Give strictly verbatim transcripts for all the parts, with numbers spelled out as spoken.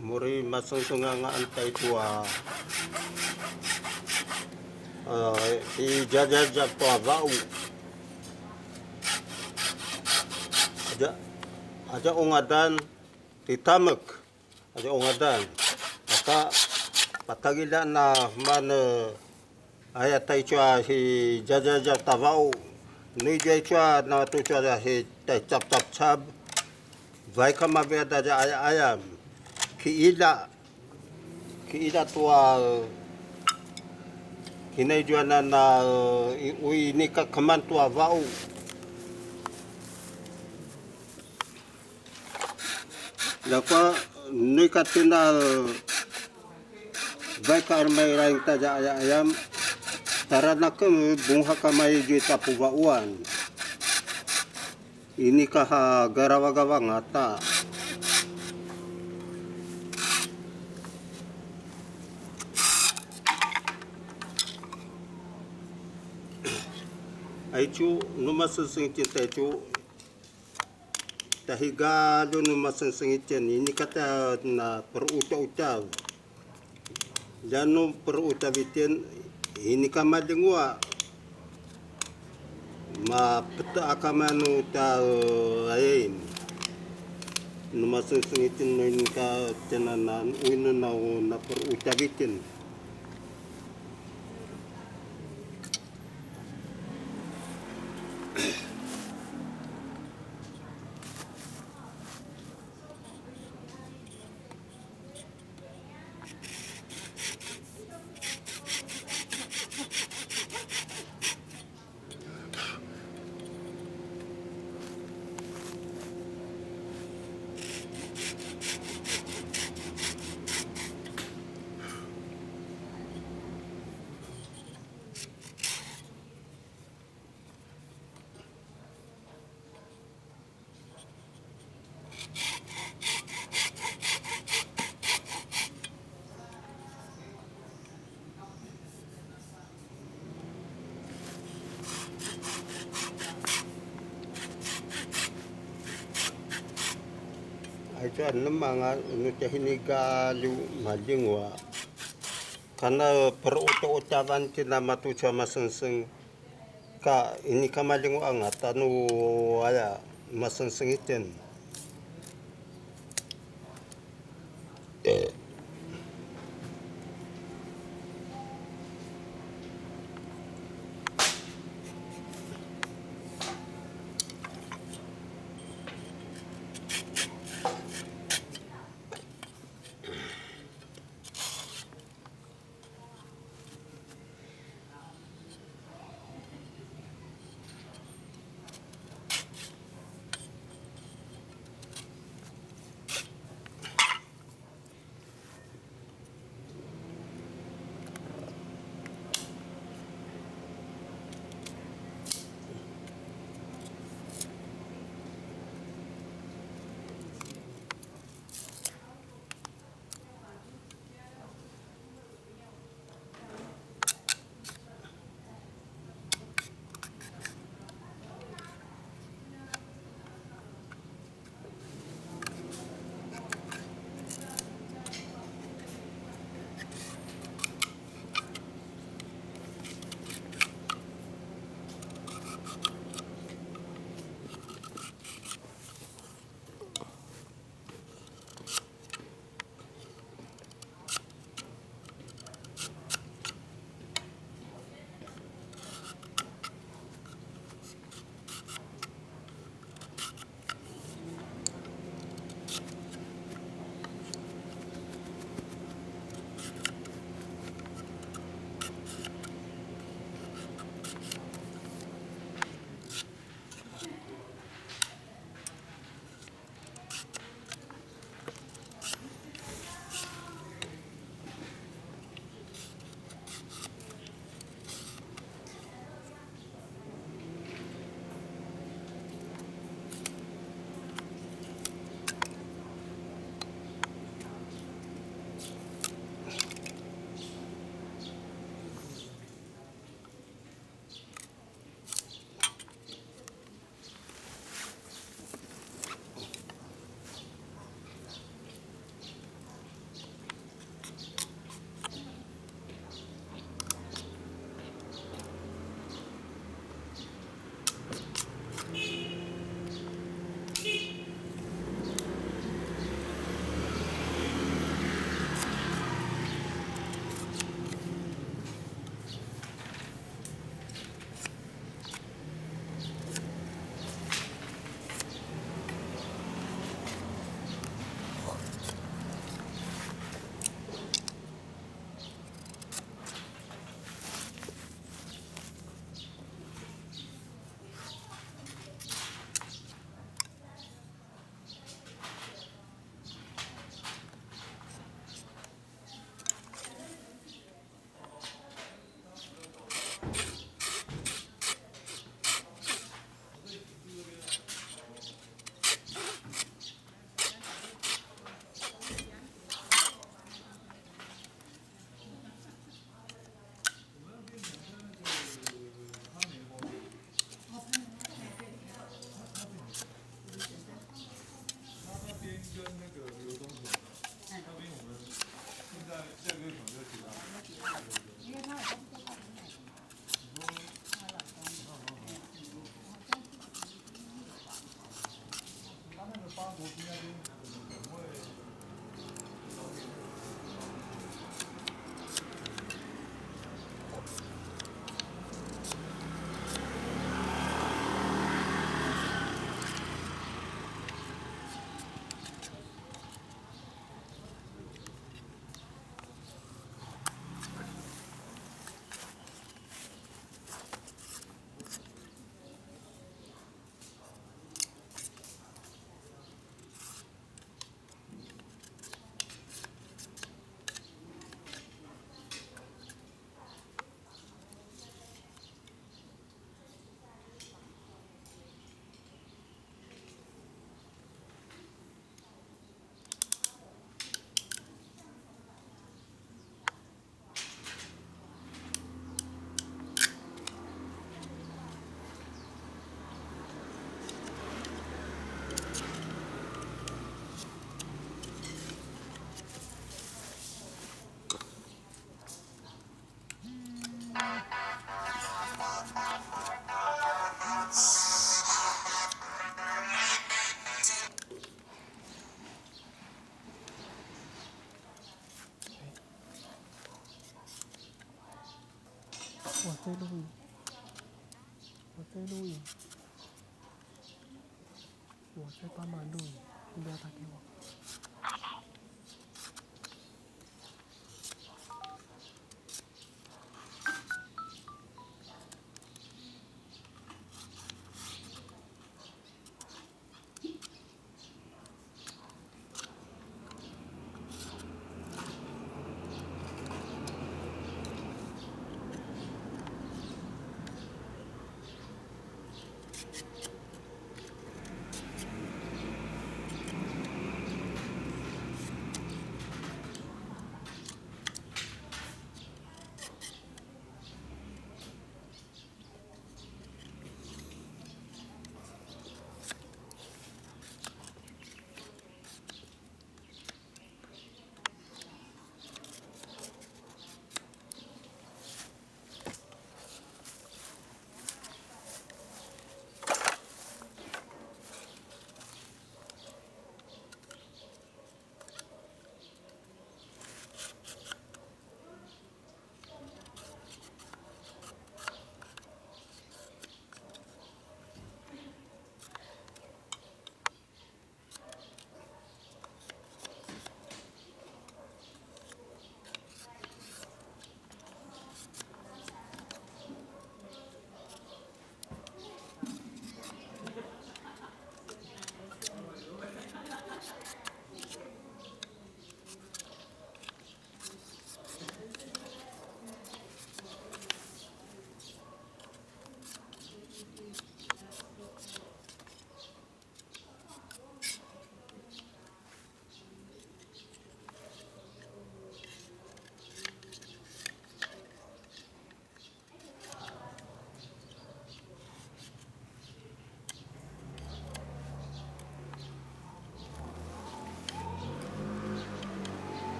Muri masengseng anga an taitua, a, i djadjadja tua va'u. Aja, aja ungadan ti tamek. Aja ungadan. Aka patagila na mana aya taitua hi djadjadja tua va'u. Nu i djai tua na tu tua hi tai cap cap cap. Vaik a maviad aja aya ayam. Ki'ila. Ki'ila tua kinaizuanan a, i, ui inika keman tua va'u. Ljakua nu ika tjen a vaik a remai raing taja aya ayam. Tara nakem bungha kamai jui tapuva'uan. Inika ha garavagavang ata. Aicu nu masengseng itjen taicu. Tahigalu nu masengseng itjen inika ta na per'uta'utav. Ljanu per'utavitjen inika malingua. Mapeta akamanu ta, eh, ain. Nu masengseng itjen nu inika tjen a na uinu na, na per'utavitjen. Aicu a nemanga nu tja hinigalu malingua. Kana per'uta'utavan tjen a matucu a masengseng. Ka inika malingua anga tanu aya masengseng itjen. 在录影，我在录影，我在帮忙录影，你不要打给我。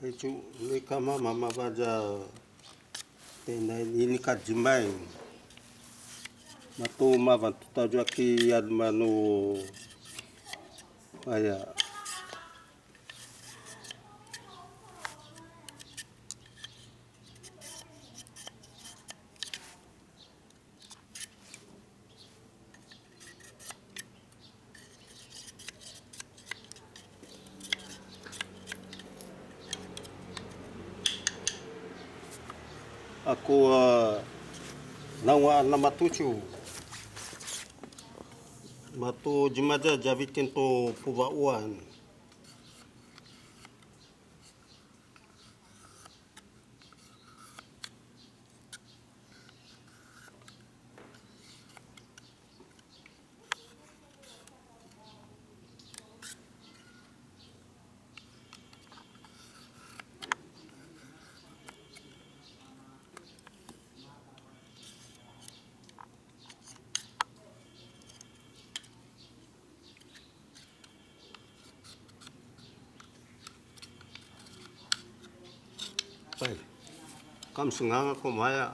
Aicu, inika mama mavan a tjinai, inika djemai. Matu mavan tucu a ki, ian manu aya. Aku, a, nanguaq a namatucu. Matu djemadja djavitin tu puvaquan. Pai, kamsenganga ko maya.